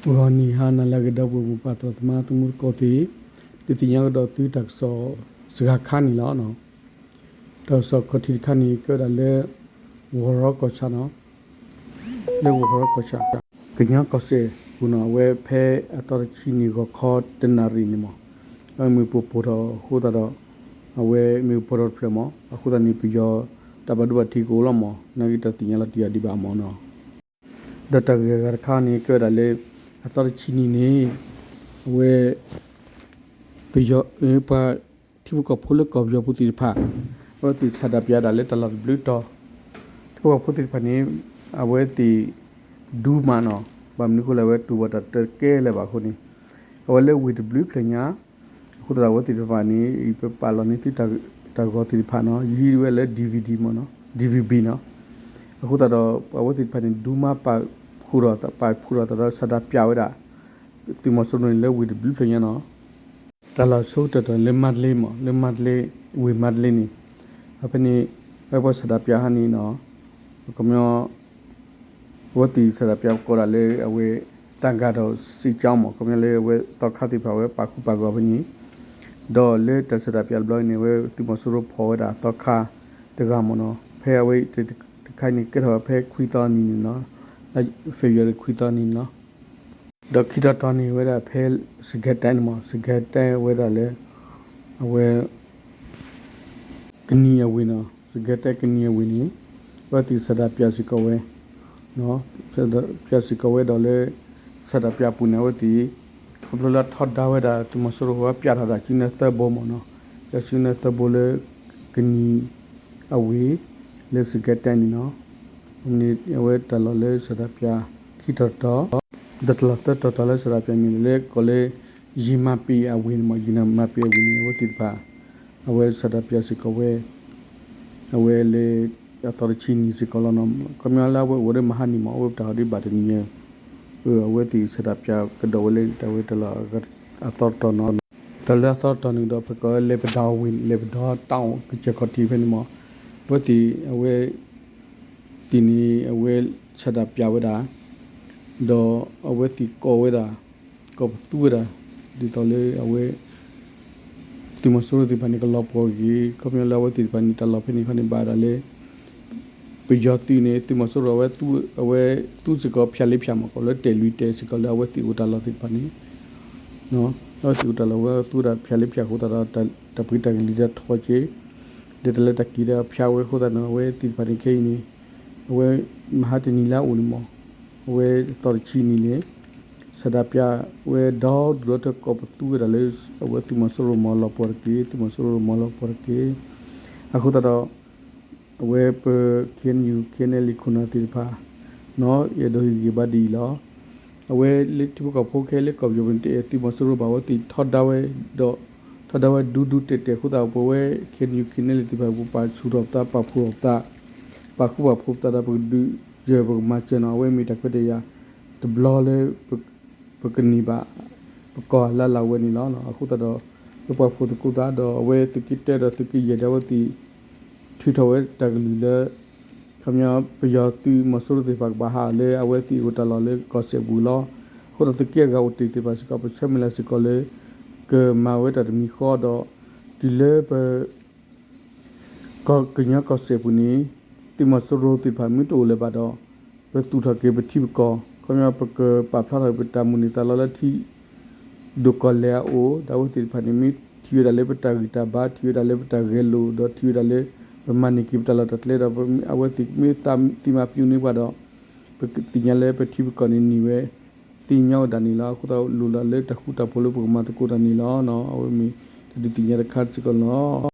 ဂီၤနံၤဟါနၤလၢအဂ့ၤ ဒီပုၢ်ဝဲၢ်မိၢ်ပၢ်သရၣ်သမါ သမူသကိးသ့ၣ်, ဒုးသ့ၣ်ညါကဒီးသုတၢ်ကစီၣ်စှၤခါန့ၣ်လီၤ. တၢ်ကစီၣ်ခီၣ်ထံးတခါန့ၣ် ကဲဝဲဒၣ်လၢ ဝီၤရီကီၢ်ဆၣ်န့ၣ်, လၢဝီၤရီကီၢ်ဆၣ် ကညီကီၢ်စဲၣ်ပူၤန့ၣ် အဝဲဖဲအသီတဆံနံၤဂီၤခီတနၣ်ရံၣ်န့ၣ်မး, အမ့ၣ်ပိၢ်ပိၢ်ထီၣ်အဃိသတးဒီး အဝဲမ့ၣ်ပိၢ်ပိၢ်ထီၣ်တဖျၢၣ်မး, အဃိသတးန့ၣ် ပယီၤတၢ်ဘၣ်ဒိဘၣ်ထံးကအိၣ်လီၤမး, နာ်က့တၢ်သ့ၣ်ညါလီၤတံၢ်အီၤဒံးဘၣ်မးန့ၣ်. ဒီးတၢ်ဂ့ၢ်အဂၤတခါန့ၣ် ကဲဝဲဒၣ်လၢ အသီတဆံနံၤန့ၣ် အဝဲ ပယီၤ ပှၤထံဖိကီၢ်ဖိလၢကီၢ်ပယီၤပူၤသ့ၣ်တဖၣ် အဝဲသ့ၣ်ဆန္ဒပြတၢ်လၢတၢ်လီၢ်တဘျုးတီၤ, ထံဖိကီၢ်ဖိသ့ၣ်တဖၣ်န့ၣ် အဝဲသ့ၣ်ဒူမးန့ၣ်, ဘၣ်မနုၤအဃိလဲၣ် အဝဲတူၢ်ဘၣ်တၢ်တကဲလၢၤဘၣ်အဃိန့ၣ် အဝဲလၢဝ့ၢ်တဘျုးဖျၢၣ်ညါ အဃိသတးဒီးအဝဲသ့ၣ်တဖၣ်န့ၣ် ယပပာ်လီၤန့ၢ်သုတၢ်ဂီၤသ့ၣ်တဖၣ်န့ၣ် ယဟံးဝဲလၢ DVD မးန့ၣ်, DVB န့ၣ်, အဃိသတးဒီး အဝဲသ့ၣ်တဖၣ်န့ၣ် ဒူမးပာ်ဖှိၣ်ဒီး ပာ်ဖှိၣ်ဒီးသးဒီးဆန္ဒပြဝဲဒၣ် သုးမီၤစိရိၤန့ၣ် လၢဝ့ၢ်တဘျုးဖျၢၣ်ညါန့ၣ်, တၢ်လီၢ်ဆိကတၢၢ်တၢ်လၢမါတလ့မး လၢမါတလ့ ဝ့ၢ်မါတလ့န့ၣ်, အဖဲန့ၣ် အဝဲပှၤဆန္ဒပြဟါန့ၣ်န့ၣ် ခီပညီ အဝဲသ့ၣ်ဆန္ဒပြကိးဒၣ်လၢအဝဲ သံဃာတော်စစ်ကြောင်း မး ခီပညီလၢအဝဲသီခါသ့ၣ်တဖၣ်ဝဲပာ်ဃူပာ်ဂီၤဖဲန့ၣ်, ဒီးလၢတၢ်ဆန္ဒပြတဘျီန့ၣ် အဝဲသုးမီၤစိရိၤဖီၣ်ဝဲဒၣ်သီခါတဂၤမးန့ၣ်, ဖဲအဝဲတခါန့ၣ် ကဲထီၣ်ဖဲခွံသီနံၤန့ၣ်န့ၣ်, February ခွံသီနံၤန့ၣ်န့ၣ်, ဒီးခံတီၤတီၤန့ၣ်ဝဲဒၣ်ဖဲ စကဲတဲန့ၣ်မး စကဲတဲဝဲဒၣ်လၢ အဝဲ ကနံၤအဝ့ၢ်န့ၣ်, စကဲတဲကနံၤအဝ့ၢ်န့ၣ် အဝဲသ့ၣ်ဆန္ဒပြစ့ၢ်ကီးဝဲ, ဆန္ဒပြစ့ၢ်ကီးဝဲဒီးလၢ ဆန္ဒပြအပူၤန့ၣ် အဝဲသ့ၣ် ခီဖျိလၢထီဒါဝဲဒၣ်သုးမီၤစိရိၤဝဲပျးထီၣ်တၢ်စုနဲၣ်သၢဘိမးန့ၣ်, ပျးစုနဲၣ်သၢဘိလၢ ကနံၤအဝ့ၢ် လၢစကဲတဲန့ၣ်န့ၣ်, အဝဲတၢ်လီၢ်လၢဆန္ဒပြခံတီၤတီၤ ဒီးတၢ်လီၢ်သၢတီၤတီၤလၢဆန္ဒပြန့ၣ် လၢကိးလၢ ယံာ်မၤပ့ၤအဝ့ၢ်န့ၣ်မး ယံာ်မၤပ့ၤအဝ့ၢ်န့ၣ် အဝဲသ့ၣ်တဖၣ် အဝဲဆန္ဒပြစ့ၢ်ကီးဝဲ အဝဲလၢ အသီတဆံနံၤစ့ၢ်ကီးလီၤန့ၣ်, ခီပညီလၢအဝဲအိၣ်ဝဲဒၣ်မဟါနံၤမး အဝဲပတၢ်ဟီၣ်ဒံးဘၣ်တနံၤညါ, အဝဲသ့ၣ်ဆန္ဒပြကဒီးဝဲလၢတၢ်ဝဲတၢ်လီၢ်အသီတတီၤန့ၣ်, တၢ်လၢအသီတတီၤန့ၣ်ဒီး ပကိးဝဲလဲၤပဒီအဝ့ၢ် လဲၤပဒီတၢ်အိၣ်ကစၢၢ်ခီၣ်ထံးဖဲန့ၣ်မး, အဝဲသ့ၣ် အဝဲ သ့ၣ်န့ၣ် အဝဲဆန္ဒပြဝဲဒၣ် ဒီးအဝဲသ့ၣ်ကိးဝဲဒၣ် ကိးပသူဝဲဒၣ် ဒ်သိးလၢအဝဲ သုးမီၤစိရိၤသ့ၣ်တဖၣ်န့ၣ် ကလီၤပှီၢ်က့ၤ ခီပညီလၢအဝဲသ့ၣ်တဖၣ်န့ၣ် တၢ်လီၢ်ဖဲန့ၣ်ခီန့ၣ် ဘၣ်ဝဲဒၣ်လၢ ပယီၤသုးန့ၣ် သုးမီၤစိရိၤအဝဲ အဝဲသူစ့ၢ်ကီးဖၠၣ်လ့ဖၠၣ်မး ကိးလၢတဲာ်လွံၢ်တဲာ်စ့ၢ်ကီးလၢအဝဲသ့ၣ်အိၣ်တၢ်လီၢ်သ့ၣ်တဖၣ်န့ၣ် အဝဲသ့ၣ်အိၣ်တၢ်လီၢ်ဝဲသူဝဲဒၣ်ဖၠၣ်လ့ဖၠၣ်အဃိသတးဒီး တၢ်ပှ့ၤတၢ်ကလံၤတၢ်ထီၣ်က့ၤ ဒီးတၢ်လၢတၢ်က့ၤဒီးဖၠါဝဲအဃိသတးန့ၣ် အဝဲသ့ၣ်တဖၣ်န့ၣ်ခဲအံၤန့ၣ် အဝဲမဟါတနံၤလၢအအိၣ်န့ၣ်မး အဝဲသီတဆံနံၤန့ၣ် ဆန္ဒပြဝဲဒီဒူၣ်ဒီထၢကိးပသူဝဲဒၣ်လၢ အဝဲသုးမီၤစိရိၤမၤလီၤပှီၢ်တက့ၢ် သုးမီၤစိရိၤမၤလီၤပှီၢ်တက့ၢ် အဃိသတးဒီး အဝဲပ KNU KNLA ခိၣ်နၢ်သ့ၣ်တဖၣ် ယအဲၣ်ဒိးဟ့ၣ်ဂံၢ်ဘါဒ်အံၤလီၤ. အဝဲလၢထံဖိကီၢ်ဖိခဲလၢာ်ကီၢ်ပယီၤပူၤန့ၣ် တအဲၣ်သုးမီၤစိရိၤဘၣ် အဝဲသ့ၣ်ထီဒါဝဲဒီး ထီဒါဝဲဒူဒူတဲာ်တဲာ်အဃိသတး ပဝဲ KNU KNLA သ့ၣ်တဖၣ် ပပာ်ဆူၣ်ထီၣ်ပသး ပာ်ဖှိၣ်ထီၣ်ပသး ပာ်ဃူပာ်ဖိးပသးဒီး ပကဒုးယၢၢ်ပကမၤစၢၤနီၤ အဝဲမ့ၢ်တၢ်ခွဲးတၢ်ယာ်တဘျီလၢ ပကန့ၢ်ဘၣ် ပကီၢ်လၢအလၤဝဲန့ၣ်လီၤ. အဃိသတးဒီး ပပာ်ဖှိၣ်သကိးသးဒီး အဝဲသုးက့တၢဒီးသုးက့ယဲၢ်ဒီး အဝဲသ့ၣ်ထုးထီၣ်ဝဲတၢ်ကလုၢ်လၢ ခီပညီ ပယီၤသုးမီၤစိရိၤသ့ၣ်တဖၣ်ကဘၣ်ဟးလၢအဝဲသ့ၣ်အိၣ်တၢ်လီၢ်လၢကီၢ်စဲၣ်ပူၤလီၤ. အဃိသတးသုးက့အဂၤအိၣ်တ့ၢ်သ့ၣ်တဖၣ်စ့ၢ်ကီး ပဆၢမုၢ်လၢ်စ့ၢ်ကီးလၢ ကမၤဝဲတၢ်တမံၤဃီဒီး တုၤလၢပ ကီၢ်ကညီကီၢ်စဲၣ်ပူၤန့ၣ် သုးမီၤစိရိၤသ့ၣ်တဖၣ်မ့ၢ်တအိၣ်လၢၤဘၣ်ဒီး ပသူၣ်ထီၣ်က့ၤပထံပကီၢ် ခီပညီပကပာ်ဖျါထီၣ်ပတၢ်မိၣ်န့ၢ်သးလီလၢထံ ဒိၣ်ကီၢ်လဲၢ်အအိၣ် ဒီးအဝဲသ့ၣ်တဖၣ်န့ၣ် မ့ၢ်ထံၣ်ဝဲဒၣ်လၢပတၢ်ဂံၢ်တၢ်ဘါ ထံၣ်ဝဲဒၣ်လၢပတၢ်ဂဲၤလိာ် ဒီးထံၣ်ဝဲဒၣ်လၢ ပမၤန့ၢ်က့ၤပတၢ်လီၢ်တၢ်ကျဲဒီး အဝဲသ့ၣ်မ့ၢ်သးသံမၤပျူၤန့ၢ်ပှၤဒီး ပသ့ၣ်ညါလၢပထံပကီၢ်န့ၣ်န့ၢ်ဝဲ သ့ၣ်ညါဝဲဒၣ်န့ၣ်လီၤ. အဃိသတးလိၣ်လီၤလၢတၢ်ဃူတၢ်ဖိးလၢပကမၤသကိးတၢ်န့ၣ်လီၤ. အဝဲမ့ၢ်တၢ်ဒုးသ့ၣ်ညါတခါစ့ၢ်ကီးန့ၣ်လီၤ.